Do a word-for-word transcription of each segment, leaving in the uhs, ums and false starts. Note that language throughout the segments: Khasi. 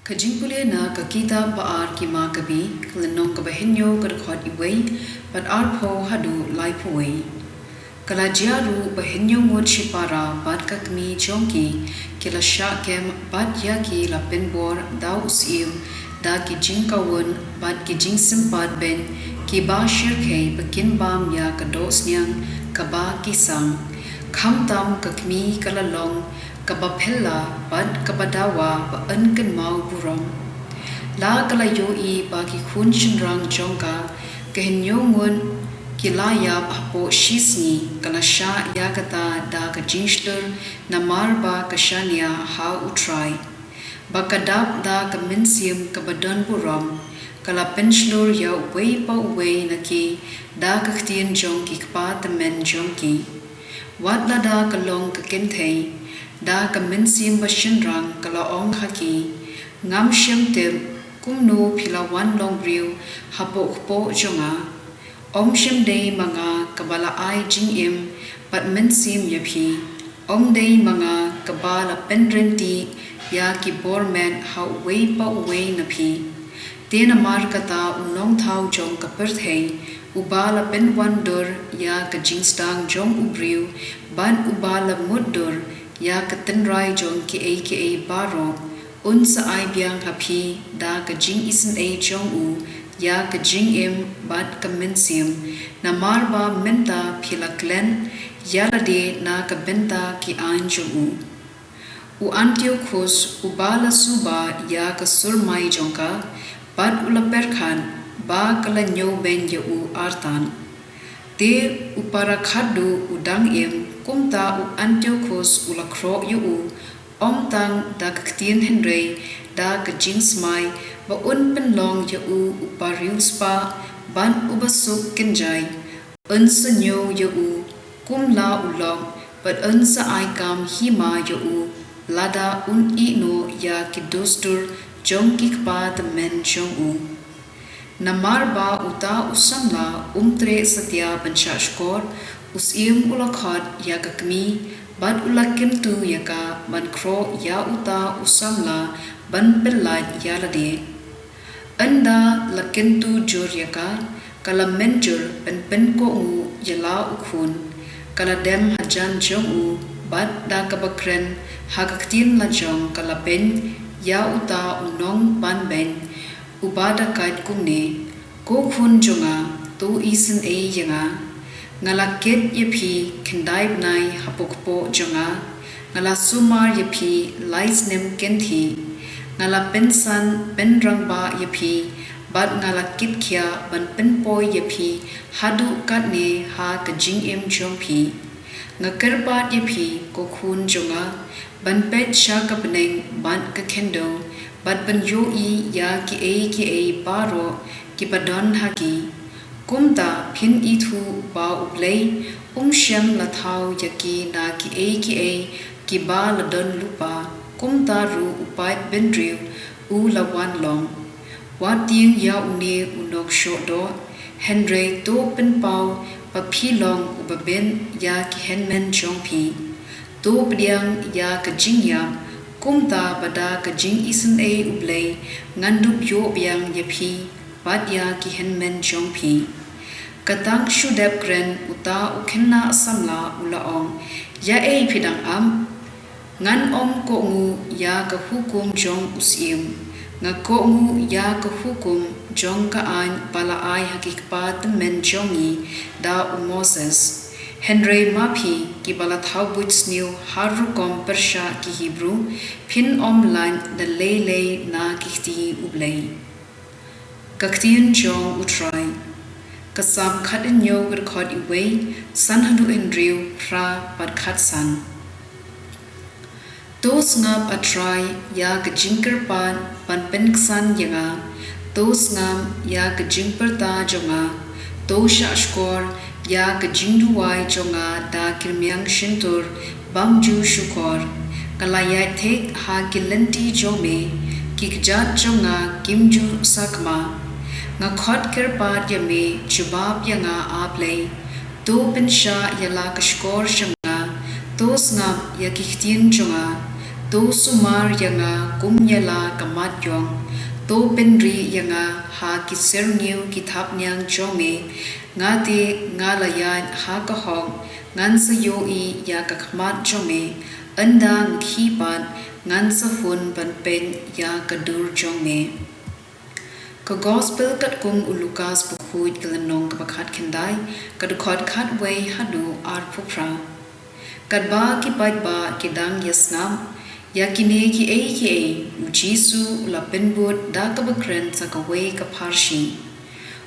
Ka jingpule na ka kitab ba ar ki Makabi, ka lynnong kaba hynñiew, ka dkhot wei bad arphew haduh laiphew wei. Ka la jia ruh ba hynñiew ngut shipara bad ka kmie jong ki, ki la shah kem, bad ïa ki la pynbor da u syiem da ki jingkawun bad ki jingsympat beiñ kiba shyrkhei ba kin bam ïa ka dohsniang kaba ki sam. Khamtam ka kmie ka la long kaba phylla bad kaba dawa ba yn kynmaw burom. La ka la ïohi ba ki khun shynrang jong ka, ka hynñiew ngut, ki la ïap hapoh shi sngi, ka la shah ïa kata da ka jingshlur namar ba ka shaniah ha U Trai. Ba ka dap da ka mynsiem kaba don burom, ka la pynshlur ïa uwei pa uwei na ki da ka ktien jong ki kpa tymmen jong ki. Wat lada ka long ka kynthei, da ka mynsiem ba shynrang ka la ong ha ki, ngam shym tip kumno phi la wan long briew hapoh kpoh jong nga. Ym shym dei ma nga kaba la ai jingim bad mynsiem ïa phi. Ym dei ma nga kaba la pynryntih ïa ki bor met ha uwei pa uwei na phi. Te namar kata u nongthaw jong ka pyrthei, uba la pynwandur ïa ka jingsdang jong u briew, bad uba la mutdur ïa ka tynrai jong kiei kiei baroh, un sa ai biang ha phi da ka jingisynei jong u ïa ka jingim bad ka mynsiem, namar ba mynta phi la klet ïa lade na ka bynta ki aiñ jong u. U Antiochus uba la suba ïa ka surmai jong ka, bad u la pyrkhat ba ka la ñiewbeiñ ïa u artat. Te u para khatduh u dang im, kumta u Antiochus u la khroh ïa u, ym tang da ka ktien hynrei da ka jingsmai, ba un pynlong ïa u uba riewspah bad uba suk kynjai. Un sa ñiew ïa u kum la u lok, bad un sa ai kam hima ïa u lada un ïeh noh ïa ki dustur jong ki kpa tymmen jong u. Namar ba uta u samla um treh satia ban shah shkor, u syiem u la khot ïa ka kmie, bad u la kyntu ïa ka ban khroh ïa uta u samla ban pyllait ïa lade. Ynda la kyntu jur ïa ka, ka la mynjur ban pynkohnguh ïa la u khun. Ka la dem hajan jong u, bad da kaba kren ha ka ktien lajong ka la beiñ ïa uta u nongbanbeiñ uba da kait kumne, ko khun jong nga, to isynei ïa nga. Nga la kit ïa phi khyndai bnai hapoh kpoh jong nga. Nga la sumar ïa phi lai snem kynthih. Nga la pynsan pynrangbah ïa phi, bad nga la kit khia ban pynpoi ïa phi haduh katne ha ka jingim jong phi. Nga kyrpad ïa phi, ko khun jong nga, ban peit sha ka bneng bad ka khyndew, bad ban ïohi ïa kiei kiei baroh kiba don ha ki. Kumta phin ithuh ba U Blei um shym la thaw ïa ki na kiei kiei kiba la don lypa, kumta ruh u paidbynriew u la wan long. Wat tieng ïa une u nongshoh doh, hynrei to pynpaw ba phi long uba bit ïa ki hynmen jong phi. To pdiang ïa ka jingïap, kumta ba da ka jingisynei U Blei ngan dup ïoh biang ïa phi bad ïa ki hynmen jong phi. Ka tang shu dep kren, uta u khynnah samla u la ong, ïa ei phi dang ap? Ngan ym kohnguh ïa ka hukum jong u syiem. Nga kohnguh ïa ka hukum jong ka aiñ ba la ai ha ki kpa tymmen jong ngi da u Moses. Hynrei ma phi kiba la thaw buit sniew ha rukom pyrshah ki Hebru, phin ym lait da lei lei na ki kti U Blei. Ka ktien jong U Trai. Ka Salm khathynñiew, ka dkhot wei, san haduh hynriew, phra bad khatsan. To sngap, A Trai, ïa ka jingkyrpad ban pynksan ïa nga. To sngap ïa ka jingpyrta jong nga. To shah shkor ïa ka jingduwai jong nga da ki rmiang shyntur bym ju shukor. Nga la ïaid thik ha ki lynti jong me, ki kjat jong nga kim ju sakma. Nga khot kyrpad ïa me, jubab ïa nga, A Blei. To pynshah ïa la ka shkor sha nga, to sngap ïa ki ktien jong nga. To sumar ïa nga kum ïa la ka mat jong, to pynrih ïa nga ha ki syrngiew ki thapniang jong me. Nga te nga la ïaid ha ka hok, ngan sa ïohi ïa ka khmat jong me. Ynda nga khie pat, ngan sa hun ban peit ïa ka dur jong me. Ka Gospel katkum u Lukas bakhuid, ka lynnong kaba khatkhyndai, ka dkhot khatwei haduh arphew phra. Katba ki paidbah ki dang ïa sngap ïa kine kiei kiei, u Jisu u la pynbud da kaba kren sa kawei ka pharshi.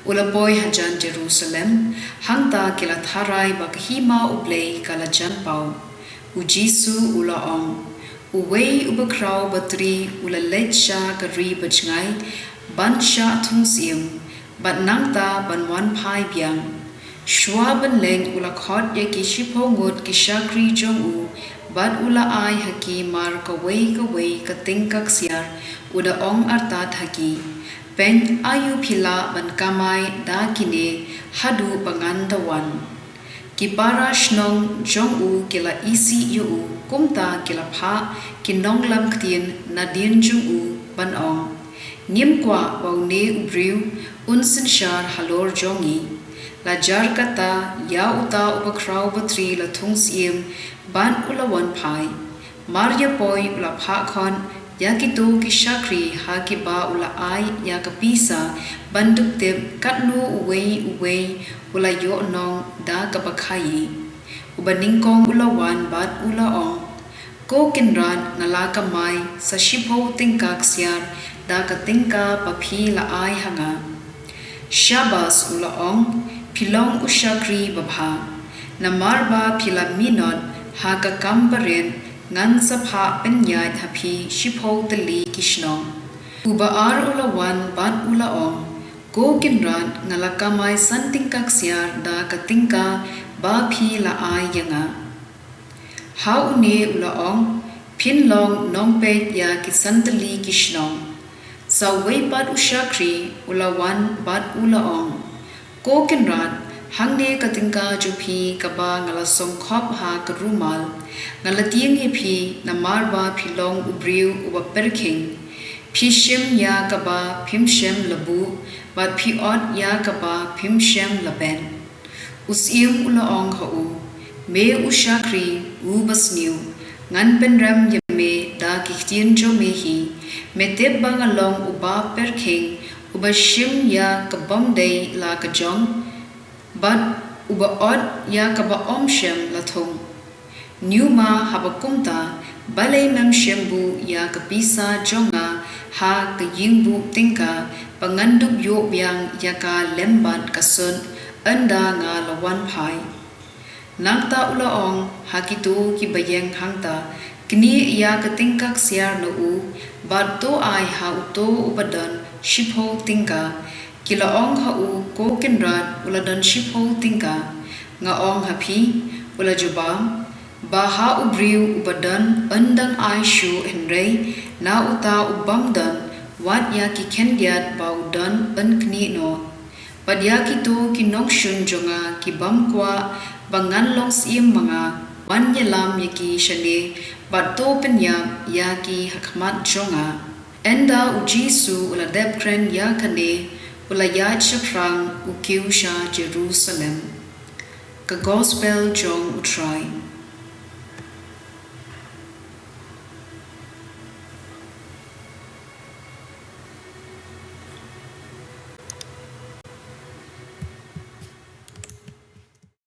U la poi hajan Jerusalem, hangta ki la tharai ba ka hima U Blei ka la jan paw. U Jisu u la ong, uwei uba khraw batri u la leit sha ka ri bajngai ban shah thung syiem, bad nangta ban wan phai biang. Shuwa ban leit u la khot ïa ki shiphew ngut ki shakri jong u, bad u la ai ha ki mar kawei kawei ka tyngka ksiar, u da ong artat ha ki, peit, aiu phi lah ban kamai da kine haduh ba ngan da wan. Ki para shnong jong u ki la isih ïa u, kumta ki la phah ki nonglam ktien nadien jong u ban ong, ngim kwah ba une u briew un synshar halor jong ngi. La jar kata, ïa uta uba khraw batri la thung syiem bad u la wan phai. Mar ïa poi u la phah khot ïa kito ki shakri ha kiba u la ai ïa ka pisa ban dup tip katno uwei uwei u la ïoh nong da kaba khaïi. Uba nyngkong u la wan bad u la ong, ko kynrad, nga la kamai sa shiphew tyngka ksiar da ka tyngka ba phi la ai ha nga. Shabas, u la ong, phi long u shakri babha. Namar ba phi la minot ha ka kam barit, ngan sa phah pynïaid ha phi shiphew tylli ki shnong. Uba ar u la wan bad u la ong, ko kynrad, nga la kamai san tyngka ksiar da ka tyngka ba phi la ai ïa nga. Ha une u la ong, phin long nongpeit ïa ki san tylli ki shnong. Sa uwei pat u shakri u la wan bad u la ong, ko kynrad, hangne ka tyngka jong phi kaba nga la song khop ha ka rumal. Nga la tieng ïa phi namar ba phi long u briew uba pyrkhing. Phi shim ïa kaba phim shym la buh, bad phi ot ïa kaba phim shym la bet. U syiem u la ong ha u, me u shakri uba sniew, ngan pynrem ïa me da ki ktien jong me hi. Me tip ba nga long uba pyrkhing, uba shim ïa ka bym dei la ka jong, bad uba ot ïa kaba ym shym la thung. Ñiuma haba kumta, balei mem shim buh ïa ka pisa jong nga ha ka ïingbuh tyngka, ba ngan dup ïoh biang ïa ka lem bad ka sut, ynda nga la wan phai? Nangta u la ong ha kito kiba ïeng hangta, knieh ïa ka tyngka ksiar na u, bad to ai ha uto uba don shiphew tyngka. Ki la ong ha u, ko kynrad, u la don shiphew tyngka. Nga ong ha phi, u la jubab, ba ha u briew uba don yn dang ai shuh, hynrei na uta u bym don, wat ïa ki khyndiat ba u don yn knieh noh. Bad ïa kito ki nongshun jong nga ki bym kwah ba ngan long syiem ma nga, wan ïalam ïa ki shane, bad to pynïap ïa ki ha khmat jong nga. Ynda u Jisu u la dep kren ïa kane, u la ïaid shaphrang u kiew sha Jerusalem. Ka Gospel jong u Trai.